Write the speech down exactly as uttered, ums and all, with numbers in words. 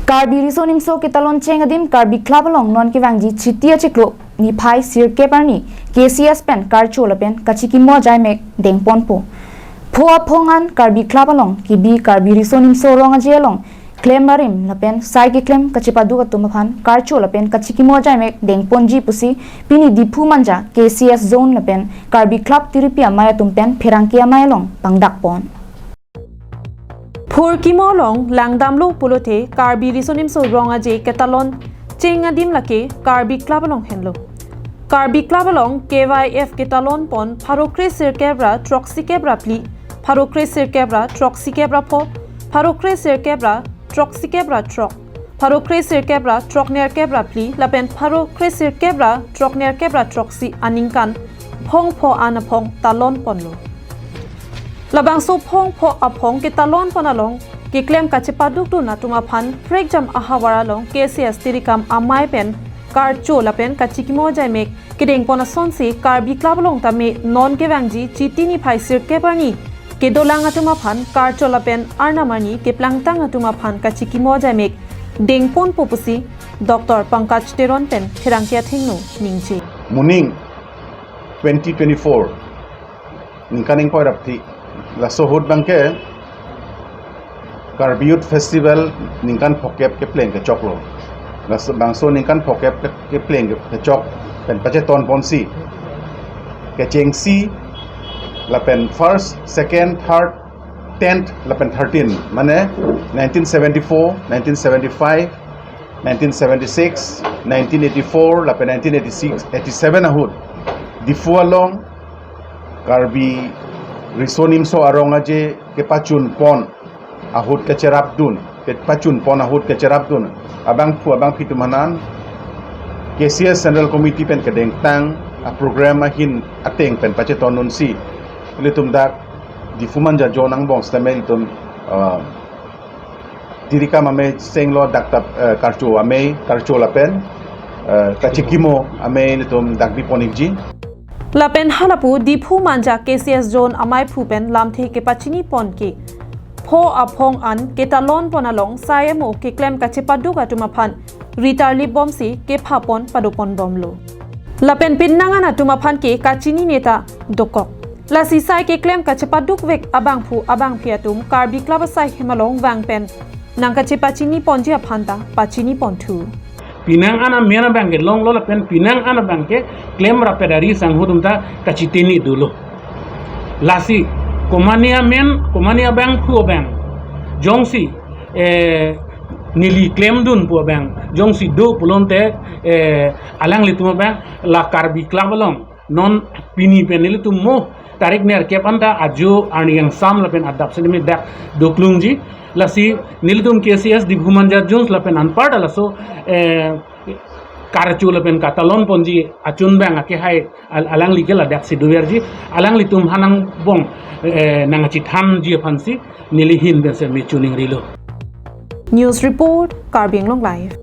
Karbi Riso Nimso Ketalon Cheng Adim Karbi Club along non kevangji Chiti achiklo niphai sirkep arni K C S pen karcho lapen kachikimo ajaimek dengponpo. Pho aphong an Karbi Club along kebi Karbi Riso Nimso Rong Aje along klem arim lapen sai keklem kachepaduk atum aphan karcho lapen kachikimo ajaimek dengponji pusi pini Diphu Manja K C S Zone lapen Karbi Club tiripi amei atum pen pherangke amei along pangdakpon. Phurkimo along langdamlo pulote Karbi Riso Nimso Rong Aje Ketalon Cheng Adim lake Karbi Club along henlo. Karbi Club along K Y F ketalon pon pharo kre sirkep ra throksi kep ra phli, pharo kre sirkep ra throksi kep ra pho, pharo kre sirkep ra throksi kep ra throk, pharo kre sirkep ra throknerkep ra phli lapen pharo kre sirkep ra throknerkep ra throksi aningkan phong pho an aphong talon ponlo. Labangso phong pho aphong ketalon pon along keklem kachepadukdun atum aphan prekjam ahavar along K C S tirikam amei pen karcho lapen kachikimo ajaimek kedengpon asonsi Karbi Club along tame non kevangji Chiti niphai sirkep arni kedolang atum aphan karcho lapen Arnam arni keplangtang atum aphan kachikimo ajaimek dengponpo pusi Doctor Pankaj Teron pen pherangke athengno ningje. Moning twenty twenty-four ningkan ingkoi ra phli, laso ahut abangke Karbi Youth Festival ningkan phokep kepleng kechoklo. Laso bangso ningkan phokep ke-, kepleng kechok pen pacheton ponsi kechengsi lapen first, second, third, tenth lapen thirteen, mane nineteen seventy-four, nineteen seventy-five, nineteen seventy-six, nineteen eighty-four lapen nineteen eighty-six, eighty-seven ahut Diphu along Karbi Riso Nimso Arong Aje kepachun pon ahut kecherapdun, kepachun pon ahut kecherapdun abangphu abangphi atum aphan K C S Central Committee pen kedengtang aprogram ahin ateng pen pacheton dunsi ilitum dak Diphu Manja Zone angbong sitame ilitum, ah, tirikam amei chenglo dak tap, eh, karcho amei, karcho lapen, eh, kachikimo amei ilitum dak bipon ikji. Lapen halapu Diphu Manja K C S Zone ameiphu pen lamthe kepachini pon ke pho aphong an ketalon pon along sai amo keklem kachepaduk atum aphan ritarlip bomsi kepha pon padopon bomlo. Lapen pinnang an atum aphan ke kachini neta dokok. Lasi sai keklem kachepaduk vek abangphu abangphi atum Karbi Club asai hem along vang pen nangkachepachini ponji aphan ta pachini ponthu. Pinnang an amen abangke longlo lapen pinnang an abangke klem rapet ari sang ahut atum ta kachitini dolo. Lasi komane amen, komane abangphu abang jongsi, eh, neli klemdun pu abang jongsi do pulote, eh, alanglitum abang la Karbi Club along non pini pen nelitum mo tarik nerkep anta ajo arni angsam lapen adap sitame dak doklungji. Lasi nelitum K C S Diphu Manja Zone lapen anparta laso, eh, karcho lapen katalon ponji achun abang akehai al-, alangli ke ladaksi doverji, alanglitum aphan angbong, eh, nangkachethanji aphansi neli ahin pensi me choningrilo. News report, Karbi Anglong Live.